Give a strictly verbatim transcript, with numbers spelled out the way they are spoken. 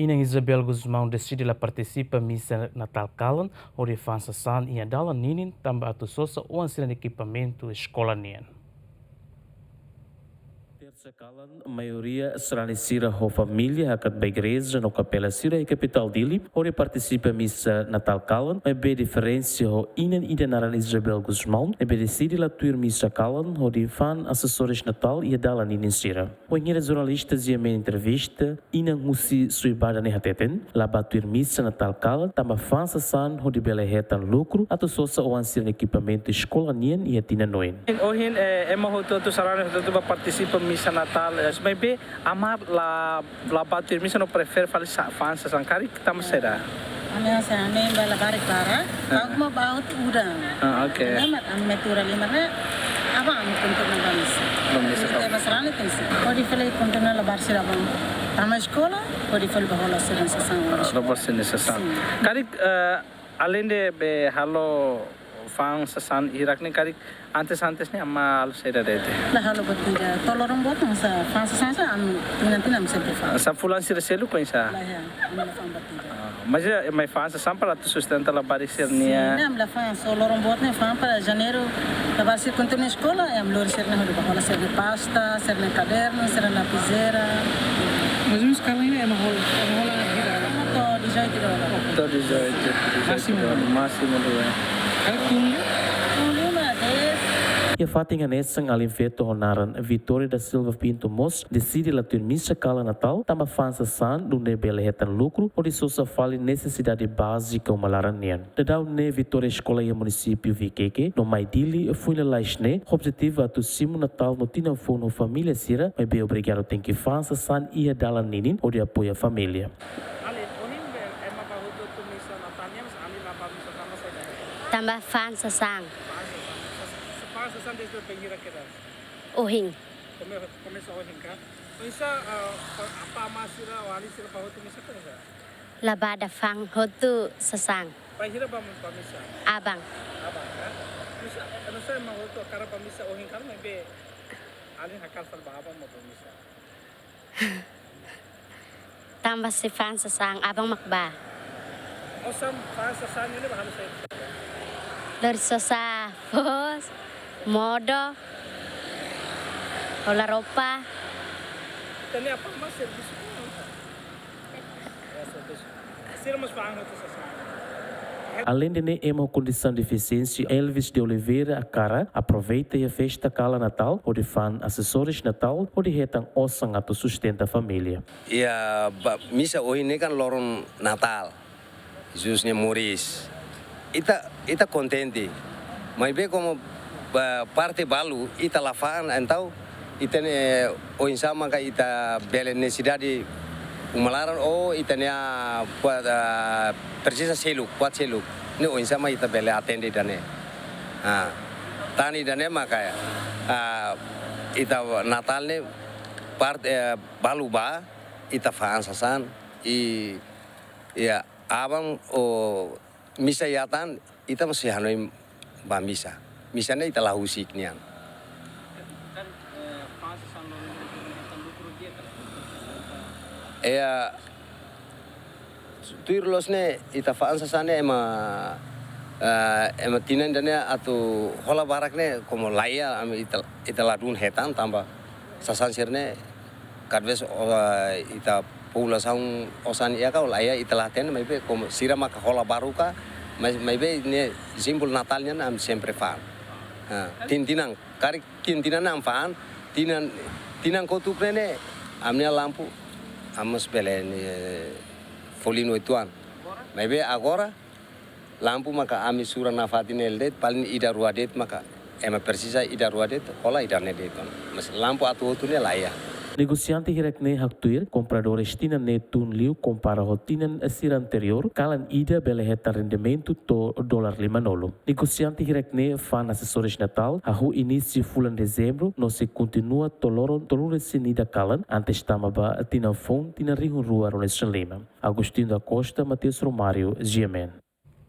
Inan Isabel Gusmão deside la partisipa misa Natál kalan, hodi fa'an sasán iha dalan ninin tanba atu sosa oan sira-nia ekipamentu eskola nian. Tersa kalan, maioria sarani sira ho família hakat ba igreja no kapela sira iha kapitál Dili, hodi partisipa misa Natál kalan, maibé diferensa ho inan ida naran Isabel Gusmão, ne'ebé deside la tuir misa kalan, hodi fa'an asesóriu Natál iha dalan ninin sira. Wainhira jornalista G M N entrevista, inan husi Suibada ne'e hateten, la bá tuir misa Natál kalan, tanba fa'an sasán hodi bele hetan lukru, atu sosa oan sira-nia ekipamentu eskola nian iha tinan oin. Ohin, eh, ema hotu-hotu sarani hotu-hotu bá partisipa misa Natál, eh, maibé amar la, la bá tuir misa no prefere fali sa-, fa'an sasán karik tanba saida? Ami asa ami ba labarik para. Ah. Aku mau baut udah. Ah, oke. Ini mat ami metura lima re. Apa ami kuntur na bangsa. Bangsa. Kita basrani tensi. Hodi fali kuntur na labar sira bang. Tama eskola, hodi fali ba hola sira sasán. Labar sira sasán. Sin. Karik, eh, alende be halo fa'an sasán hirak ne'e karik antes-antes ne'e ama halo saida de'it? La halo buat ida. To'o loron boot hanesan fa'an sasán sa ami tinan-tinan ami sempre fa'an. Sa fulan sira seluk oinsá? La ya, ami la fa'an buat ida. Ah, mas ya, mai fa'an sasán para atu sustenta labarik sira-nia. Sin, ami la fa'an, só loron boot ne'e fa'an para janeiru labarik sira kuntur nia eskola, ami lori sira-ne'e hodi ba hola sira-nia pasta, sira-nia kadernu, sira-nia lapizeira. Mais ou menus karik ne'e ema hola, ema hola hira? Ema to'o dezoito dólar. To'o dezoito, dezoito dólar. Másimu. Másimu dólar. Karik tun liu? Tun liu na dez. Iha fatin hanesan alin feto ho naran Vitória da Silva Pinto mós deside la tuir misa kalan Natál, tanba fa'an sasán, nune'e bele hetan lukru, hodi sosa fali nesesidade bázika uma laran nian. Daudaun ne'e Vitória eskola iha munisípiu Viqueque, no mai Dili, foin lalais ne'e, objetivu atu simu Natál no tinan foun ho família sira, maibé obrigadu tenke fa'an sasán iha dalan ninin, hodi apoia família. Alin, ohin be, ema bá hotu-hotu misa Natál nian, mas alin la bá misa tanba saida? Tanba fa'an sasán. Fa'an sasán. Sas-, fa'an sasán desde bainhira kedas? Ohin. Kome-, komesa ohin ka? Oinsá, eh, pa-, apá amá sira, ou alin sira bá hotu misa ka oinsá? La bá, ida fa'an hotu sasán. Bainhira bá, bá misa? Aban. Aban ka? Misa, eh, oinsá ema hotu hakarak bá misa ohin karik, maibé alin hakarak fali ba aban mak bá misa? Tanba sei fa'an sasán, aban mak bá. Osan fa'an sasán ne'e bá halo saida? Lori sosa foos, modo, hola roupa. Entaun ne'e apá amá servisu ka? Ya, servisu. Sira mós fa'an hotu sasán. Alende ne'e, ema ho kondisaun defisiénsia Elvis de Oliveira hakarak aproveita iha festa kalan Natál, hodi fa'an asesóriu Natál, hodi hetan osan atu sustenta família. Iha ba-, misa ohin ne'e kan loron Natál, Jesus nia moris. Ita, ita kontente. Maibé komu ba-, parte balu, ita la fa'an, entaun ita-nia oinsá maka ita bele nesesidade uma laran ou ita-nia buat, ah, presiza seluk, buat seluk. Ne'e oinsá mak ita bele atende ida-ne'e. Ah, tan ida-ne'e maka, ah, ita Natál ne'e parte, eh, balu bá, ita fa'an sasán, i, ya, aban ou misa iha tan, ita mós sei hanoin bá misa. Misa ne'e ita la husik nian. Ya, tuir loos ne'e, ita fa'an sasán ne'e ema, eh, ema tinan ida-ne'e atu hola barak ne'e, komu laiha, ami ita, ita ladún hetan tanba sasán sira-ne'e, kadavés, oh, ita populasaun osan iha ka laiha ita la hatene, maibé komu sira maka hola balu ka, mai-, maibé ne'e símbolu Natál nian ami sempre fa'an. Ah, tinan-tinan, karik tinan-tinan ami fa'an, tinan, tinan kotuk ne'e ne'e, ami-nia lampu, ami mós bele ne'e, eh, folin oituan. Maibé agora, lampu maka ami sura nafatin hela de'it, paling ida rua de'it maka ema presiza ida rua de'it, hola ida-ne'e de'it. Mas lampu atu hotu ne'e laiha. Negosiante hirak ne'e haktuir, kompradór tinan ne'e tun liu kompara ho tinan sira anteriór, kalan ida bele hetan rendimentu to'o dolar lima-nulu. Negosiante hirak ne'e fa'an asesóriu Natál, hahú inísiu fulan Dezembru, no sei kontinua to'o loron tolu resin ida kalan, antes tama ba tinan foun, tinan rihun rua ruanulu resin lima. Agostinho da Costa, Mateus Romário, G M N.